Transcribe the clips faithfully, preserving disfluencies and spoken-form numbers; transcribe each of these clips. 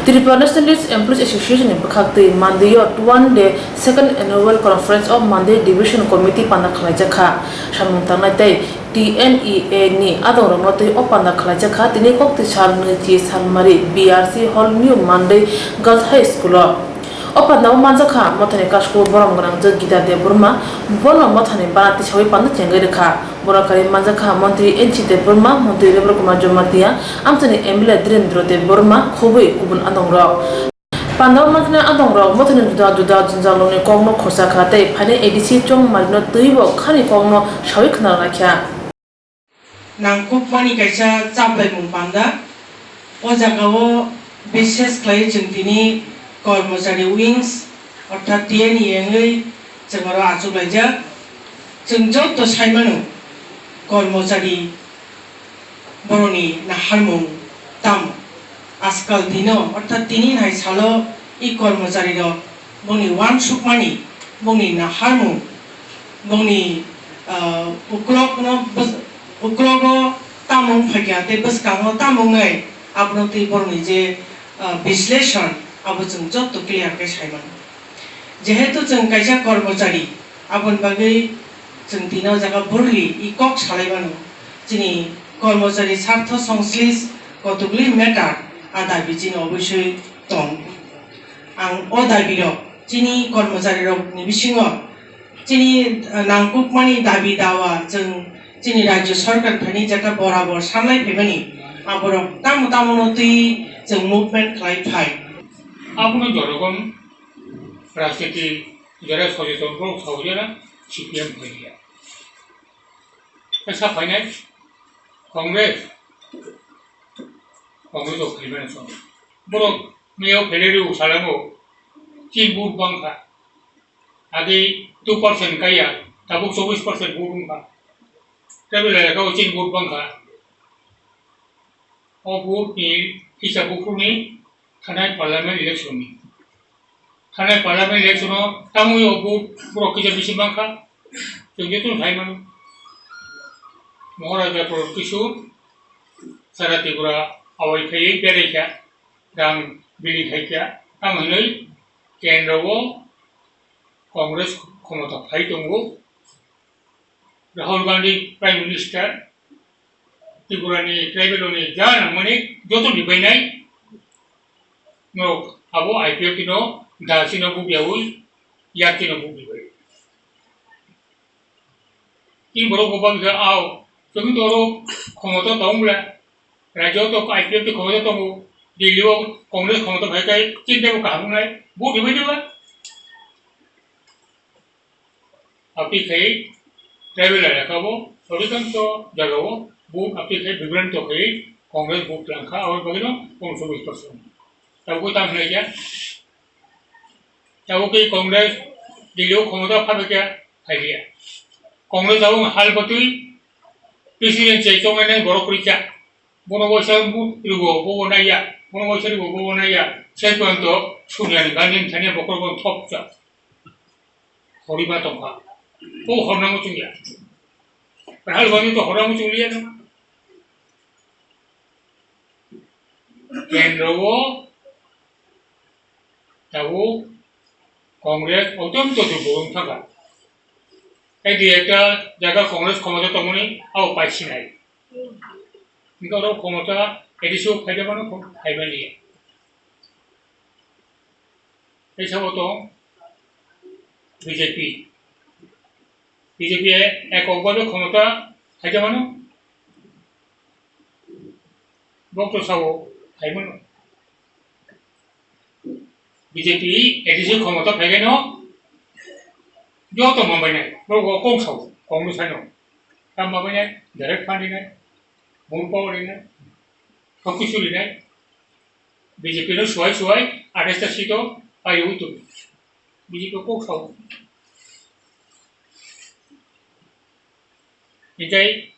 Tripura Nationalist Employees Association ni bwkhaktwi Mandwi o One Day Second Annual Conference of Mandwi Division Committee panda khlaijakha. Samung tangnai tei T N E A ni adongrokno twi o panda khlaijakha tini koktwi sal nwichi salmari B R C Hall New Mandwi Girls High School o. O pandao manjakha Mothani Kasku borom gwnang jwk Gita Debbarma, bono Mothani bana tisawi panda chengwi rwkha. Borok kari manjakha Montri N C Debbarma, Montri Rebel Kumar Jamatia, amchaini M L A Dhirendra Debbarma, khobwi kubun adongrok. Pandao manjaknai adongrok Mothani juda juda jwnjalrokni kokno khorsa kha tei phainai A D C Chongmarino twibo khani kokno sawi khna rwkha. Nangkukmani kaisa chaplaimung panda. O jagao bishes khlaiwi chwng tini kormochari wings orthat T N E A wngwi chwng oro achuklaijak. Chwng joto saimano kormochari borokni naharmung tamo. Ajkal dino orthat tini hai salo i kormocharirok bongni uansukmani, bongni naharmung, bongni, ah, uklokno bwj-, uklogo tamo wng phaikha tei bwskango tamo wngnai, abono twi borokni je, ah, bisleshon, abo chwng joto clear khe sai mano. Jehetu chwng kaisa kormochari, aboni bagwi chwng tini o jaga burli i kok salai mano. Chini kormochari sartho songslij kotokli matter a dabi chini obosoi tong. Ang o dabi rok chini kormochari rok ni bisingo chini, eh, nangkukmani dabi dawa chwng chini rajyo sorkar thani jeta borabor sanlai phaimani aborok tamo tamo no twi chwng movement khlai phai. Abono jonogon rajniti jora sojeton borok sawi jana C P M phai ya. Khe sa phainai Congress, Congress rok phaimani song. Borok miyao phailai rw salango, chini vote bangkha. Agi two percent kaiya, tabuk chobbish percent vote wngkha. Tei belai khe o chini vote bangkha. O vote ni kisa buphuruni thanai parliament election ni. Thanai parliament election o tamwi o vote borok kisa bisi mankha. Chwng joto sai mano. Maharaja Pradyut Kishore sara Tripura awai khaiwi berai kha, rang bili khai kha. Tamo hinwi kendro o Congress khomota phai tongo. Rahul Gandhi Prime Minister, Tripura ni tribal ni ja nangmani joto ni bainai no abo I P F T no da chino bubiyawi yak chino bubiyawi. Tin borok bo bangsa au chwng toro khomota tong bla rajyo to I P F T khomota tongo, Delhi o Congress khomota phai kai tin tebo kaham nai bu dibai diba. Aphi khai tribal elaka o odhikangsho jaga o vote aphi khai bibranto khai Congress vote langkha, aboni bagwi no unshobish percent. Tabuk tang hinai khe, tabuk khai Congress Delhi o khomota phabai khe phai liya. Congress tabuk hal bwtwi president se chongnai borok kwrwi kha. Bono waisa ribo, bobo naiya. Bono waisa ribo, bobo naiya. Sai pon to sunya ni gani thani bokol bon thop cha. Hori ba tongkha. O horna mo chungya. Rahal gani to horna mo chungya no. Kendro o tabuk Congress otom to durbol wng thangkha. Tei di ekta jaga Congress khomota tongmani abo paisinai. Hingke oro khomota A D C o phaida mano, phaimani. Tei sabo tong B J P. B J P ekok babe khomota phaida mano. Bok to sabo phaimano. B J P A D C khomota phaigaino joto mambainai, borok o kok sao, Congress haino. Tam mambainai, direct fund rinai, moon power rinai, sob kisu rinai. B J P no suai suai, atais ta seat o paiwi tongo. B J P kok sao. Hinkhe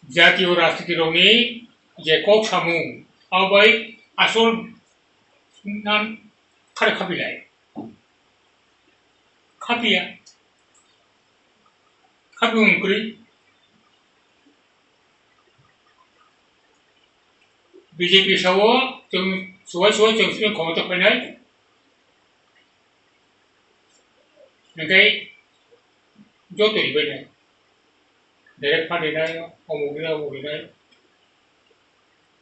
jatiyo rajniti rokni je kok samung, abo bai asol nan khare khapi lai. Khapiya. Khapi wng kwrwi. B J P sao chwng suwai suwai chwng sini khomota phainai. Hingke joto ribainai. Direct fund rinai, omuk rinai, omuk rinai.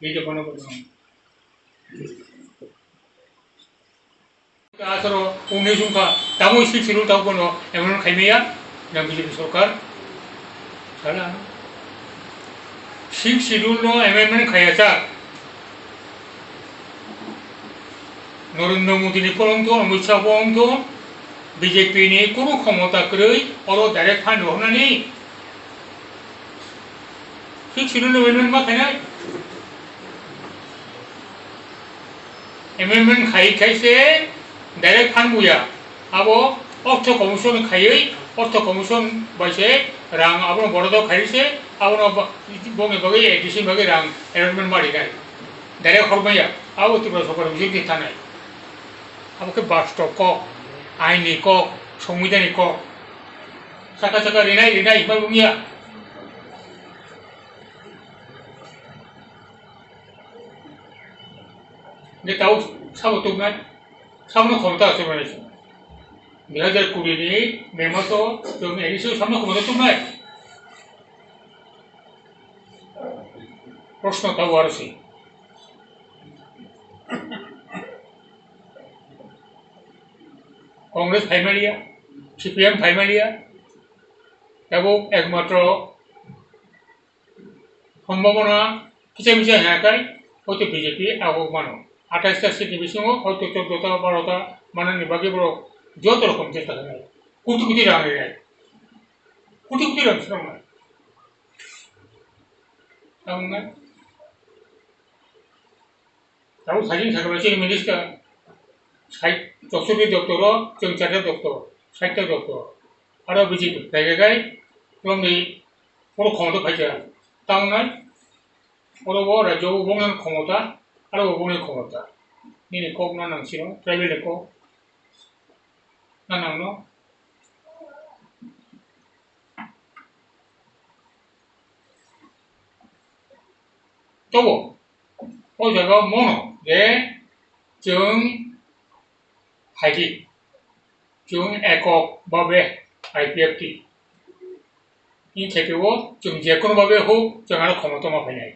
Bini bono bono. Asoro uni sungkha, tamo sixth schedule tamo bono amendment khaimaya, na B J P sorkar. Sala. Sixth schedule no amendment khaiyajak. Narendra Modi ni kolom to, Amit Shah kolom to, B J P ni kunu khomota kwrwi, oro direct fund rohornani. Sixth schedule amendment ma khainai? Amendment khai khai se direct fund buya. Abo Ortho Commission khaiwi, Ortho Commission bai se rang abono bodo khai se, abono ba-, bongni bagwi A D C bagwi rang allotment ma rinai. Direct hormaya. Abo Tripura sorkar ni bising thanai. Abo khe bastob kok, aini kok, songwidani kok. Saka saka rinai, rinai, himai wngya. Hingke tau sabo tubunai, sabono khomota achuk manai se. Dui hajar kuri ni May maso chwng A D C o sabono khomota tubunai. Proshno tabo aro se. Congress phaimaliya, C P M phaimaliya, tabuk ekmatro Sombhabona kisa misa hwnka khe, hoito B J P agok mano. Atais ta seat ni bisingo hoito chordo ta, baro ta manani bagwi borok joto rokom chesta khainai. Koti koti rang rinai. Koti koti rang swnamnai. Tamni tabuk sajing sakha bai chini minister, sai choksotti doctor o, chwng charta doctor, saita doctor. Aro B J P phaikhai, tongni oro khomota phaikha. Tamni oro bo rajyo o bongni khomota, aro bo bongni khomota. Nini kok na nang sino, tribal ni kok na nang no. Tobo, o jaga o mono je chwng phaidi, chwng ekok babe I P F T ni theke o chwng je kono babe huk chwng ano khomota ma phainai.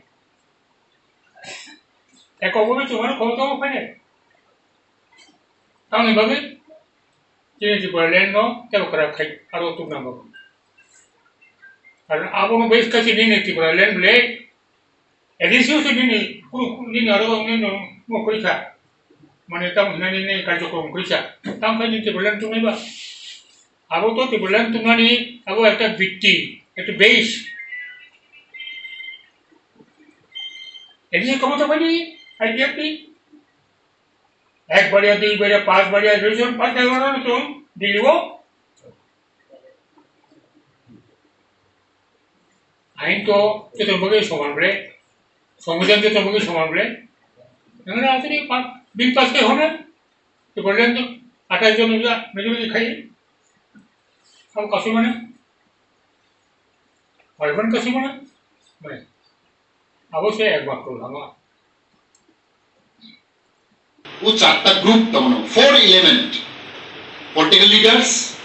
Ekok babe chwng ano khomota ma phainai. Tamni bagwi chini Tipraland no tebo kwrak khai aro tubuna bagwi. Karon abono bai khe chini Tipraland le A D C o se nini kunu, nini aro nini no kwrwi kha. Mane tamo hinani nini karjokrom kwrwi kha. Tamo khe nini Tipraland tongnai ba. Abo to Tipraland tongnani abo ekta bitti, ekta base. A D C khomota paini I P F T. Ek baria, dui baria, panch baria, region panch baria no tong Delhi o. Ain to joto bagwi soman ble, songbidan joto bagwi soman ble. Nangna asini pa-, bill pass khai hona, to bollen to athais jon ja majority khai. Abo kasu mane, hoi ban kasu mane, mane. Abo se ekbar to lama. O charta group tongmano, four element, political leaders,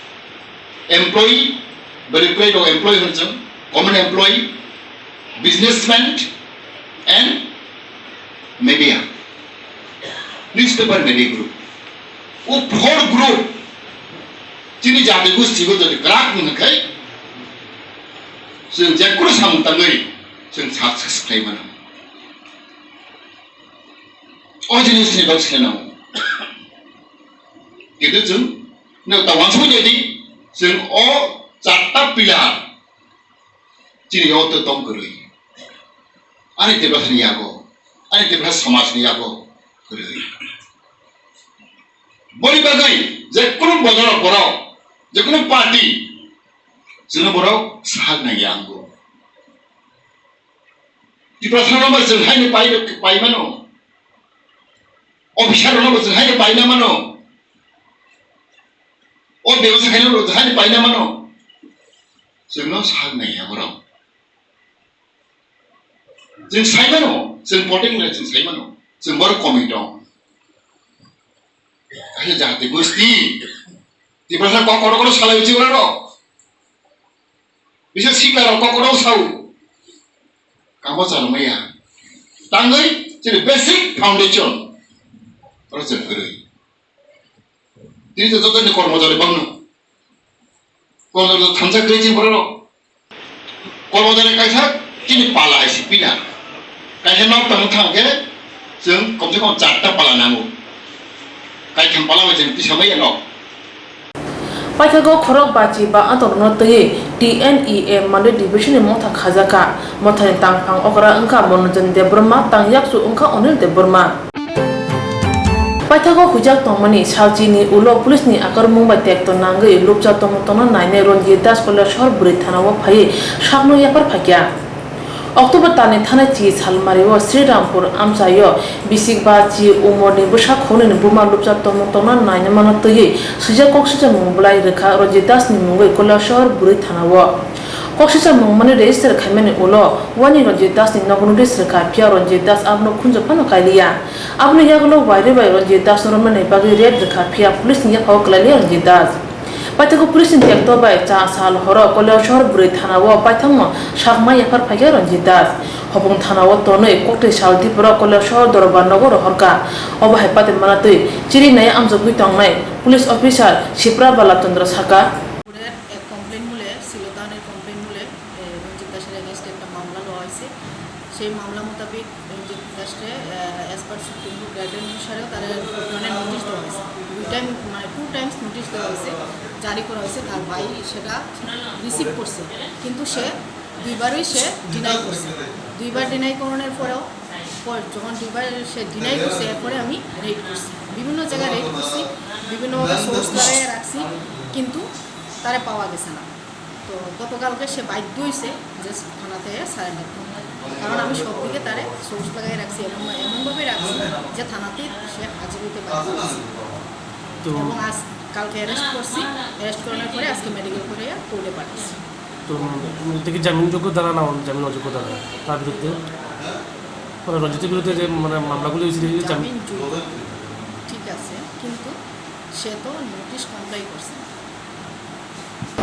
employee, bari employee rok employee hwn chwng, common employee, businessman and media, newspaper media group. O four group chini jati gosti go jodi kwrak wngkha khai chwng jekono samung tangwi chwng success khlai mano. O jinisni bagwi se nango. Kintu chwng no ta wansugwi jadi chwng o charta pillar chini o to tong kwrwi. Ani Tiprasani yago, ani Tiprasa somajni yago kwrwi. Boni bagwi je kunu bojorok borok, je kunu party chwngno borok sak nangya ango. Tiprasa rokno bo chwng haino pai, pai mano. Officer rokno bo chwng haino pai na mano. O bebasa khainai rok chwng haino pai na mano. Chwngno sak nai ya borok. Chwng sai mano, Chwng political leader chwng sai mano, chwng borok komui tong. Kaisa jati gosti, Tiprasa kok kotor kotor salai uchi borok. Bisa sikla rok kok kotor sao. Kamo chalo maya. Tangwi chini basic foundation. Oro chwng kwrwi. Tini to joto ni kormo jale bangno. Kormo jale thansa kwrwi chini borok. Kormo jale kaisa chini pala aisi pila. Kaisa nok tang thang khe chwng kom se kom charta pala nango. Kaitham pala bai chwng tisa maya nok. Paithago khorok bachi ba atorno twiwi T N E A Mandwi Division ni motha khajakha. Mothani tangphang okra wngkha Monojon Debbarma, tang yakchu wngkha Onil Debbarma. Paithago huijak tongmani salchini ulo police ni akarmung bai tekto nangwi lupcha tongmung tongna nainai Ranjit Das Kailasahar bwrwi thana o phaiwi sakno yaphar phaikha. October talni thanai chi salmari o Srirampur amchaio bisik ba chi umorni bwsa khongnwini buma lupcha tongmung tongna nainai mano twiwi swijak kok swcharmung bwlai rwkha Ranjit Das ni mungwi Kailasahar bwrwi thana o. Kok swcharmung mani register khaimani ulo wani Ranjit Das ni nogo notice rwkha, phiya Ranjit Das abono khunju phano kailiya. Aboni yagulo wairwi bai Ranjit Das no romnani bagwi raid rwkha, phiya police ni yaphao kwlailiya Ranjit Das. Paithago police ni tekto bai cha sal horo Kailasahar bwrwi thana o paithakno sakma yaphar phaikha Ranjit Das. Hopung thana o tonwi koktwi sal diporo Kailasahar dorbar nogo rohorkha. Obo hai patir manatwi chiri nai amjogwi tongnai police officer Sipra Bala Chandra saka. Complaint mule Silota complaint mule, এ, রঞ্জিত দাসের against এ একটা মামলা লওয়া হয়েছে। সেই মামলা মোতাবেক রঞ্জিত দাসকে, এ, as per Supreme Court guideline অনুসারেও তারা মানে নোটিশ দেওয়া হয়েছে। দুই টাইম, মানে টু টাইমস নোটিশ দেওয়া হয়েছে, জারি করা হয়েছে। তার ভাই সেটা রিসিভ করছে, কিন্তু সে দুইবারই সে ডিনাই করছে। দুইবার ডিনাই করানোর পরেও, পর যখন দুইবার সে ডিনাই করছে, এরপরে আমি রেড করছি, বিভিন্ন জায়গায় রেড করছি, বিভিন্নভাবে সোর্স লাগাইয়া রাখছি, কিন্তু তারে পাওয়া গেছে না। তো গতকালকে সে বাধ্য হইছে যে থানাতে সারেন্ডার করতে, কারণ আমি সব দিকে তারে সোর্স লাগাই রাখছি এবং এমনভাবে রাখছি যে থানাতে সে হাজির হইতে বাধ্য হইছে। তো এবং আজ, কালকে অ্যারেস্ট করছি, অ্যারেস্ট করানোর পরে আজকে মেডিকেল করে কোর্টে পাঠাচ্ছি। তো, উম, এটা কি জামিনযোগ্য ধারা না জামিন অযোগ্য ধারা তার বিরুদ্ধে? মানে রঞ্জিতের বিরুদ্ধে যে মানে মামলাগুলি হয়েছে, এই যে জামিন জামিনযোগ্য, ঠিক আছে, কিন্তু সে তো নোটিশ কমপ্লাই করছে না।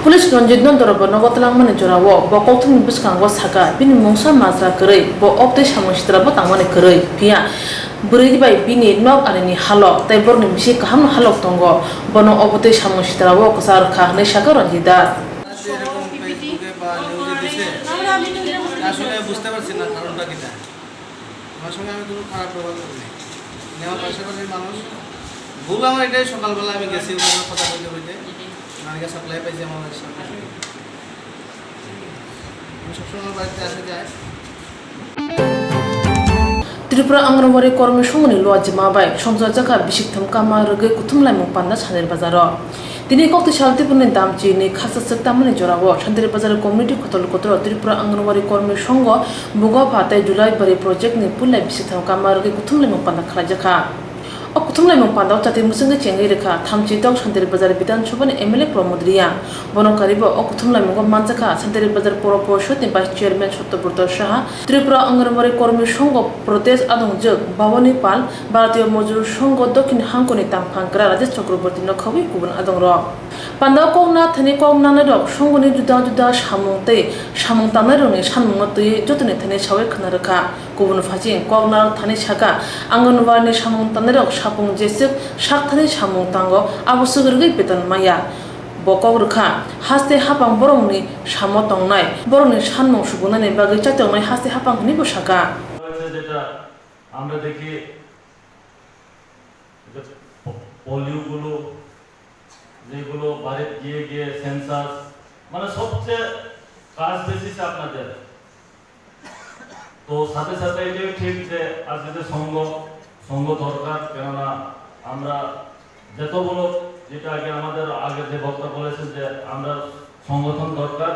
Police Ranjit no dorbar nogo twlangmani jorao bo kokthumni bwskango saka, bini mungsa majra kwrwi, bo obtwi samung sitra bo tangmani kwrwi. Phiya bwrwi bai bini nok arini halok tei borokni bisi kahamno halok tongo, bono obtwi samung sitra o kwchar kha hwnwi saka Ranjit Das. আসলে বুঝতে পারছি না কারণটা কিটা। আমার সঙ্গে আমি কোনো খারাপ ব্যবহার করিনি। উনি আমার পাশাপাশি মানুষ। ভুল আমার এটাই, সকালবেলা আমি গেছি ওনার কথা বলতে বলতে, ওনার কাছে সাপ্লাই পাইছি আমার সামনে। আমি সবসময় আমার বাড়িতে আসা যায়। Tripura Anganwadi Kormi Songho ni luajima bai songchajakha bisik thum kama rwgwi kuthum laimung panda Sandir Bazar o. Tini kokti sal Tripura ni damchi ni khasa swk tamani jora o Sandir Bazar community kotor kotor o Tripura Anganwadi Kormi Songho Bugopha tei Julaibari project ni puila bisik thum kama rwgwi kuthum laimung panda khlaijakha. O kuthum laimung panda o chati mwswngwi chengwi rwkha Thamchi tok Sandir Bazar Bidhan Sabha ni M L A Pramod Reang. Bono karibo o kuthum laimungo manjakha Sandir Bazar Poro Porishod ni Vice Chairman Satyabrata Saha, Tripura Anganwadi Kormi Songho Pradesh Adongjwk Bhavani Pal, Bharatiya Mazdur Songho Dokhin Hangkoni tangphang kwra Rajesh Chakraborty no khogwi kubun adongrok. Pandao kok na thani kok nangnai rok songho ni juda juda samung tei samung tangnai rokni sanmung no twiwi jotoni thani sawi khwna rwkha. Kubun phaising kok narok thani saka Anganwadi ni samung tangnai rok sapung jeswk sak thani samung tango abo swk rwgwi beton maya. Bo kok rwkha haste hapang borokni samo tongnai borokni sanmung sukunani bagwi chatongnai haste hapang hwnwi bo saka. হয়েছে যেটা আমরা দেখি যে প-, পোলিওগুলো, যেগুলো বাড়িতে গিয়ে গিয়ে সেন্সাস, মানে সবচেয়ে কাজ বেশি সে আপনাদের। তো সাথে সাথে এটাও ঠিক যে আজকে যে সংঘ, সংঘ দরকার, কেননা আমরা যত বলো, যেটা আগে আমাদের আগে যে বক্তা বলেছেন যে আমরা সংগঠন দরকার,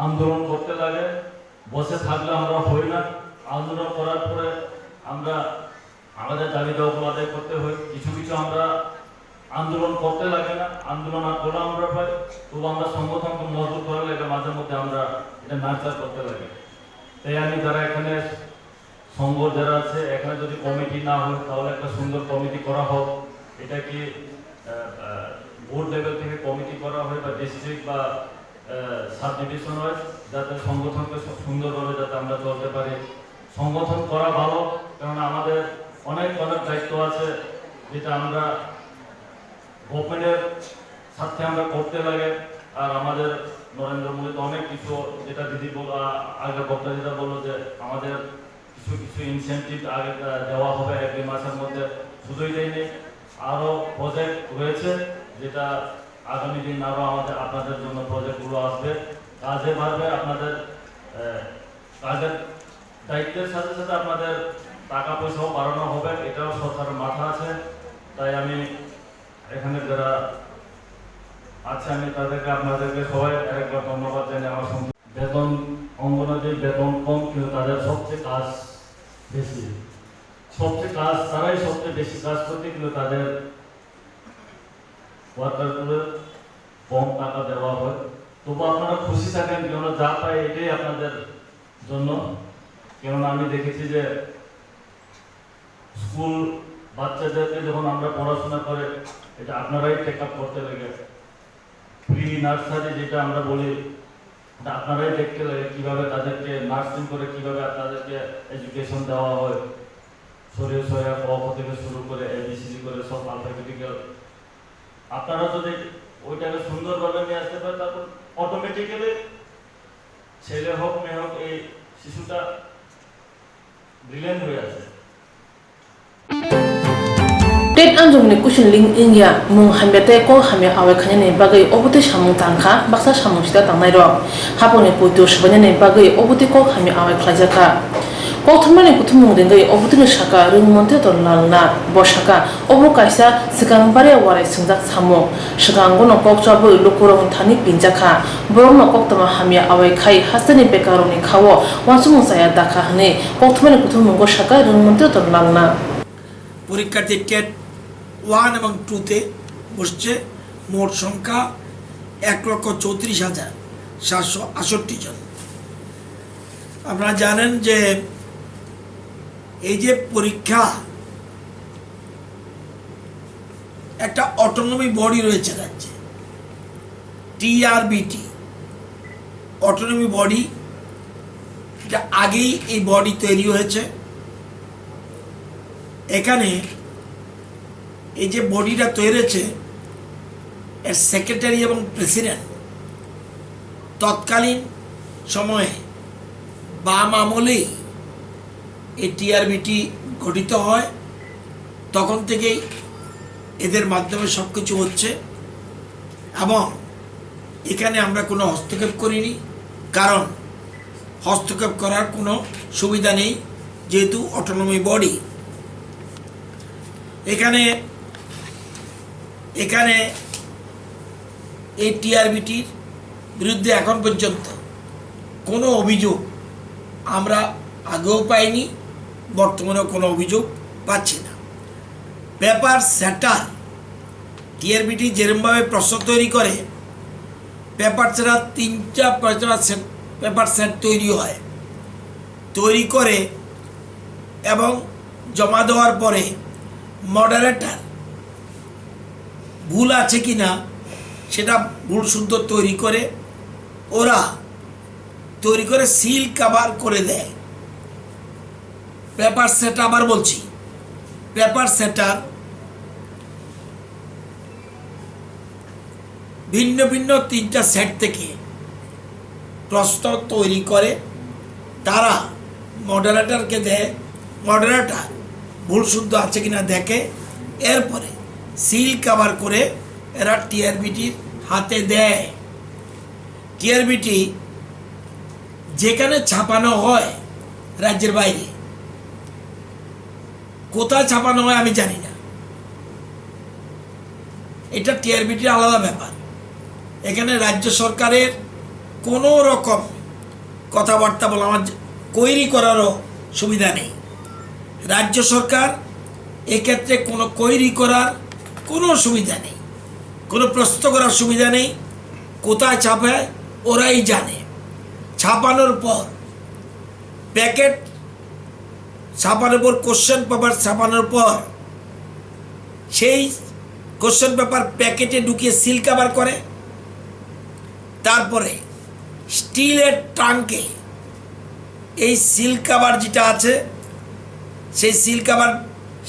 আন্দোলন করতে লাগে, বসে থাকলে আমরা হই না। আন্দোলন করার পরে আমরা আমাদের দাবি দাওয়াগুলো আদায় করতে হয়। কিছু কিছু আমরা আন্দোলন করতে লাগে না, আন্দোলন আর করলে আমরা পাই, তবু আমরা সংগঠনকে মজবুত করার লাগে মাঝে মধ্যে আমরা এটা নার্চার করতে লাগে। তাই আমি যারা এখানে সংঘ যারা আছে, এখানে যদি কমিটি না হয়, তাহলে একটা সুন্দর কমিটি করা হোক। এটা কি, আহ, আহ, বুথ লেভেল থেকে কমিটি করা হয় বা ডিস্ট্রিক্ট বা, আহ, সাব ডিভিশন ওয়াইজ, যাতে সংগঠনকে সু-, সুন্দরভাবে যাতে আমরা চলতে পারি। সংগঠন করা ভালো, কারণ আমাদের অনেক, অনেক দায়িত্ব আছে, যেটা আমরা গভর্নমেন্টের স্বার্থে আমরা করতে লাগে। আর আমাদের নরেন্দ্র মোদী তো অনেক কিছু, যেটা দিদি বল-, আ-, আগের বক্তা যেটা বললো, যে আমাদের কিছু কিছু ইনসেন্টিভ আগে, আ, দেওয়া হবে এক দুই মাসের মধ্যে। শুধু এটাই নেই, আরও প্রজেক্ট রয়েছে, যেটা আগামী দিন আরও আমাদের, আপনাদের জন্য প্রজেক্টগুলো আসবে। কাজে বাড়বে আপনাদের, আ, কাজের দায়িত্বের সাথে সাথে আপনাদের টাকা পয়সাও বাড়ানো হবে, এটাও সরকারের মাথা আছে। তাই আমি এখানে যারা আছে, আমি তাদেরকে, আপনাদেরকে সবাই আরেকবার ধন্যবাদ জানাই আমার সঙ্গে। বেতন, অঙ্গনাদির বেতন কম, কিন্তু তাদের সবচেয়ে কাজ বেশি, সবচেয়ে কাজ, তারাই সবচেয়ে বেশি কাজ করতে, কিন্তু তাদের ওয়ার্কারগুলো কম টাকা দেওয়া হয়। তবু আপনারা খুশি থাকেন, কেননা যা পাই এটাই আপনাদের জন্য। কেননা আমি দেখেছি যে স্কুল বাচ্চাদেরকে যখন আমরা পড়াশোনা করে, এটা আপনারাই টেক আপ করতে লাগে। প্রি নার্সারি যেটা আমরা বলি, এটা আপনারাই দেখতে লাগে, কীভাবে তাদেরকে নার্সিং করে, কীভাবে তাদেরকে এডুকেশন দেওয়া হয়। সরিয়ে সরিয়ে ক খ থেকে শুরু করে এবিসিডি করে সব আলফাবেটিক্যাল। আপনারা যদি ওইটাকে সুন্দরভাবে নিয়ে আসতে পারেন, তারপর অটোমেটিক্যালি ছেলে হোক মেয়ে হোক, এই শিশুটা ব্রিলিয়ান্ট হয়ে আসে। Tet anjongni kuching ling wngya, mung hamya tei kok hamya awai khainani bagwi obo twi samung tangkha, baksa samung sida tangnairok. Haponi poito swbainani bagwi obo twi kok hamya awai khlaijakha. Koktharmani kuthumung ringwi obo twino saka Rwng Montri Ratan Lal Nath. Bo saka, obo kaisa swkang bare warai swngjak samung. Swkango no kok chabwi lukurokni thani pinjakha. Borokno koktwma hamya awai khai hasteni bekarrokni khao uansukmung chaya dakha hwnwi koktharmani kuthumungo saka Rwng Montri Ratan Lal Nath. পরীক্ষার্থী TET one এবং টুতে বসছে, মোট সংখ্যা এক লক্ষ চৌত্রিশ হাজার সাতশো আটষট্টি জন। আপনারা জানেন যে এই যে পরীক্ষা, একটা অটোনমি বডি রয়েছে রাজ্যে, টিআরবিটি, অটোনমি বডি। এটা আগেই এই বডি তৈরি হয়েছে। এখানে এই যে বডিটা তৈরি হয়েছে, এর সেক্রেটারি এবং প্রেসিডেন্ট তৎকালীন সময়ে বাম আমলেই এই টিআরবিটি গঠিত হয়। তখন থেকেই এদের মাধ্যমে সব কিছু হচ্ছে এবং এখানে আমরা কোনো হস্তক্ষেপ করিনি, কারণ হস্তক্ষেপ করার কোনো সুবিধা নেই, যেহেতু অটোনমি বডি। এখানে, এখানে এই টিআরবিটির বিরুদ্ধে এখন পর্যন্ত কোনো অভিযোগ আমরা আগেও পাইনি, বর্তমানেও কোনো অভিযোগ পাচ্ছি না। পেপার সেটার, টিআরবিটি যেরমভাবে প্রশ্ন তৈরি করে, পেপার সেটার তিনটা পেপার সেট, পেপার সেট তৈরি হয়, তৈরি করে এবং জমা দেওয়ার পরে মডারেটর ভুল আছে কি না সেটা ভুল শুদ্ধ তৈরি করে, ওরা তৈরি করে সিল কভার করে দেয়। পেপার সেট, আবার বলছি, পেপার সেটার ভিন্ন ভিন্ন তিনটা সেট থেকে প্রশ্ন তৈরি করে, তারা মডারেটরকে দেয়, মডারেটর ভুল শুদ্ধ আছে কিনা দেখে, এরপরে সিল কভার করে এরা টিআরবিটির হাতে দেয়। টিআরবিটি যেখানে ছাপানো হয় রাজ্যের বাইরে, কোথায় ছাপানো হয় আমি জানি না, এটা টিআরবিটির আলাদা ব্যাপার। এখানে রাজ্য সরকারের কোনো রকম কথাবার্তা বলা, আমার যে-, কোয়েরি করারও সুবিধা নেই। রাজ্য সরকার এক্ষেত্রে কোনো কোয়েরি করার কোনো সুবিধা নেই, কোনো প্রশ্ন করার সুবিধা নেই। কোথায় ছাপায় ওরাই জানে। ছাপানোর পর প্যাকেট ছাপানোর পর, কোশ্চেন পেপার ছাপানোর পর সেই কোশ্চেন পেপার প্যাকেটে ঢুকিয়ে সিল কভার করে, তারপরে স্টিলের ট্রাঙ্কে এই সিল কভার যেটা আছে, সেই সিল কভার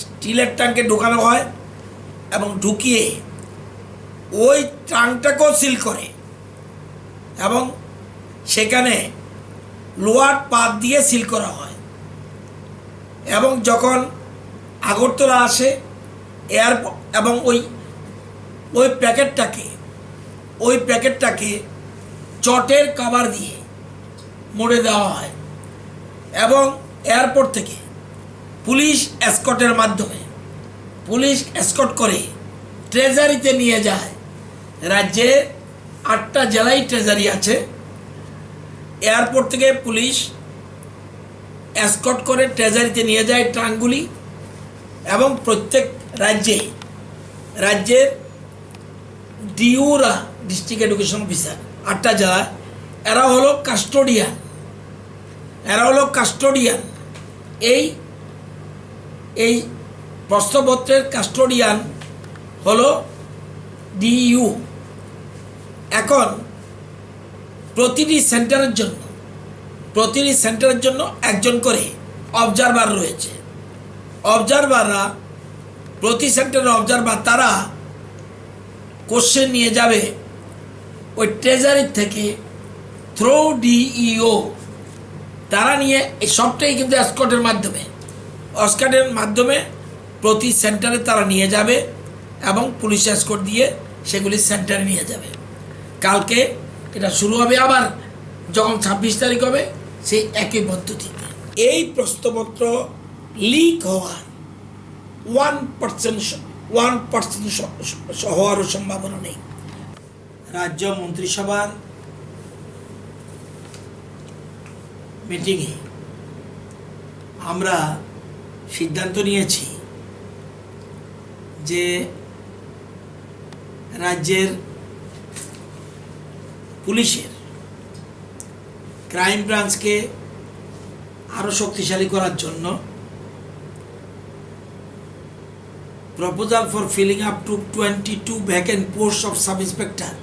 স্টিলের ট্রাঙ্কে ঢোকানো হয় এবং ঢুকিয়ে ওই ট্রাঙ্কটাকেও সিল করে এবং সেখানে লোয়ার পাত দিয়ে সিল করা হয়। এবং যখন আগরতলা আসে, এয়ারপোর্ট এবং ওই ওই প্যাকেটটাকে ওই প্যাকেটটাকে চটের কভার দিয়ে মুড়ে দেওয়া হয় এবং এয়ারপোর্ট থেকে পুলিশ এসকর্টের মাধ্যমে, পুলিশ এসকর্ট করে ট্রেজারিতে নিয়ে যায়। রাজ্যে আটটা জেলায় ট্রেজারি আছে। এয়ারপোর্ট থেকে পুলিশ এসকর্ট করে ট্রেজারিতে নিয়ে যায় ট্রাঙ্কগুলি এবং প্রত্যেক রাজ্যে রাজ্যের ডিউরা, ডিস্ট্রিক্ট এডুকেশন অফিসার, আটটা জেলা, এরা হলো কাস্টোডিয়ান। এরা হলো কাস্টোডিয়ান। এই এই প্রশ্নপত্রের কাস্টোডিয়ান হলো ডিইউ। এখন প্রতিটি সেন্টারের জন্য প্রতিটি সেন্টারের জন্য একজন করে অবজারভার রয়েছে। অবজারভাররা, প্রতি সেন্টারের অবজারভার, তারা কোশ্চেন নিয়ে যাবে ওই ট্রেজারি থেকে থ্রু ডিইও। তারা নিয়ে এই সবটাই কিন্তু এসকর্টের মাধ্যমে, এসকর্টের মাধ্যমে প্রতি সেন্টারে তারা নিয়ে যাবে এবং পুলিশ এসকর্ট দিয়ে সেগুলি সেন্টারে নিয়ে যাবে। কালকে এটা শুরু হবে, আবার যখন ছাব্বিশ তারিখ হবে সেই একই পদ্ধতিতে। এই প্রশ্নপত্র লিক হওয়ার ওয়ান পার্সেন্ট, ওয়ান পার্সেন্ট হওয়ারও সম্ভাবনা নেই। রাজ্য মন্ত্রিসভার মিটিংয়ে আমরা সিদ্ধান্ত নিয়েছি যে রাজ্যের পুলিশের ক্রাইম ব্রাঞ্চকে আরও শক্তিশালী করার জন্য proposal for filling up to twenty-two vacant posts of sub inspector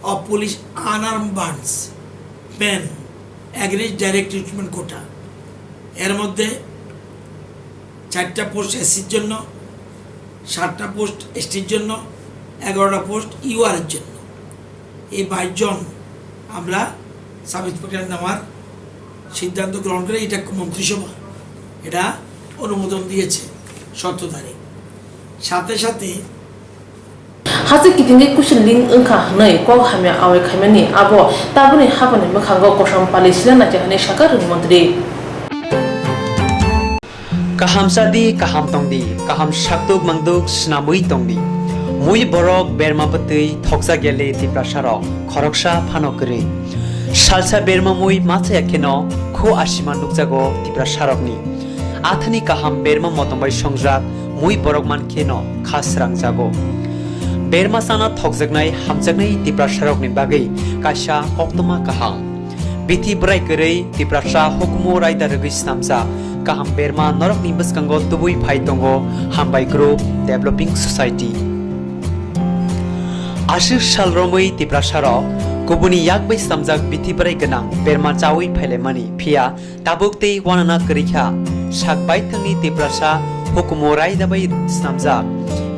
of police unarmed bands men against direct recruitment quota। এর মধ্যে চারটা পোস্ট এসসির জন্য, সাতটা পোস্ট এসটির জন্য, এগারোটা পোস্ট ইউআর এর জন্য। এই বাইশ জন আমরা সাব ইন্সপেক্টর নেওয়ার সিদ্ধান্ত গ্রহণ করে এটা মন্ত্রিসভা এটা অনুমোদন দিয়েছে সতেরো তারিখ। সাথে সাথে Hachwk kitingwi kuching ling wngkha hwnwi kok hamya awai khaimani abo tabukni haphangni mwkhango kosom pali sina naikha hwnwi sakha rwng montri. Kaham chadi, kaham tongdi, kaham sakduk mangduk swnamwi tongdi. Mui borok berma bwtwi thokjak yali Tiprasarok khoroksa phano kwrwi. Salsa berma mui machaya kheno khu asima nukjago Tiprasarokni. Athani kaham berma motom bai songjak mui borok man kheno kha srangjago. Berma chana thokjaknai hamjaknai Tiprasarokni bagwi kaisa koktwma kaham. Bithi bwrai kwrwi Tiprasa hukumu raida rwgwi snamjak kaham berma norokni bwskango tubui phai tongo Hambai Group Developing Society. Aswk sal romwi Tiprasarok kubuni yak bai snamjak bithi bwrai gwnang berma chaui phailaimani, phiya tabuk tei uanana kwrwi kha. Sak baithangni Tiprasa hukumu raida bai snamjak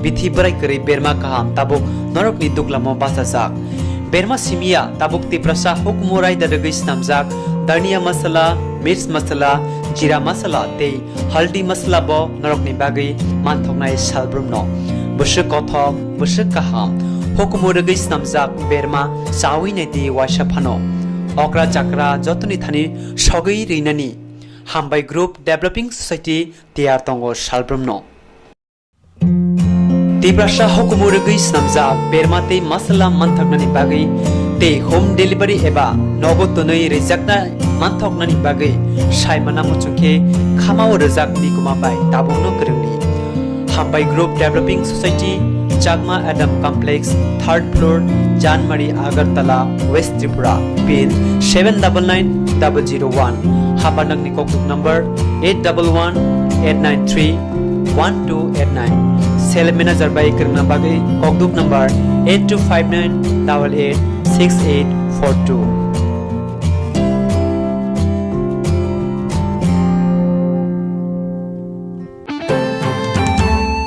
bithi bwrai kwrwi berma kaham tabuk norokni duglamo bachajak. Berma simiya tabuk Tiprasa hukumu raida rwgwi snamjak dhania masala, mirch masala, jira masala tei haldi masala bo norokni bagwi manthoknai salbrumno. Bwswk kothok, bwswk kaham, hukumu rwgwi snamjak berma chaui naidi waisa phano. Okra chakra jotoni thani sogwi rinani Hambai Group Developing Society tiyar tongo salbrumno. Tiprasa hukumu rwgwi snamjak berma tei masala manthoknani bagwi tei home delivery eba nogo twnwi rwjakna manthoknani bagwi saimana muchungkhe khamao rwjak bikuma bai tabukno kwrwngdi. Hambai Group Developing Society, Chakma Adam Complex, third floor, Janmari, Agartala, West Tripura, pin seven double nine double zero one. Hapanakni kokduk number eight double one eight nine three one two eight nine. Sales manager bai kwrwngna bagwi kokduk number eight two five nine double eight six eight four two.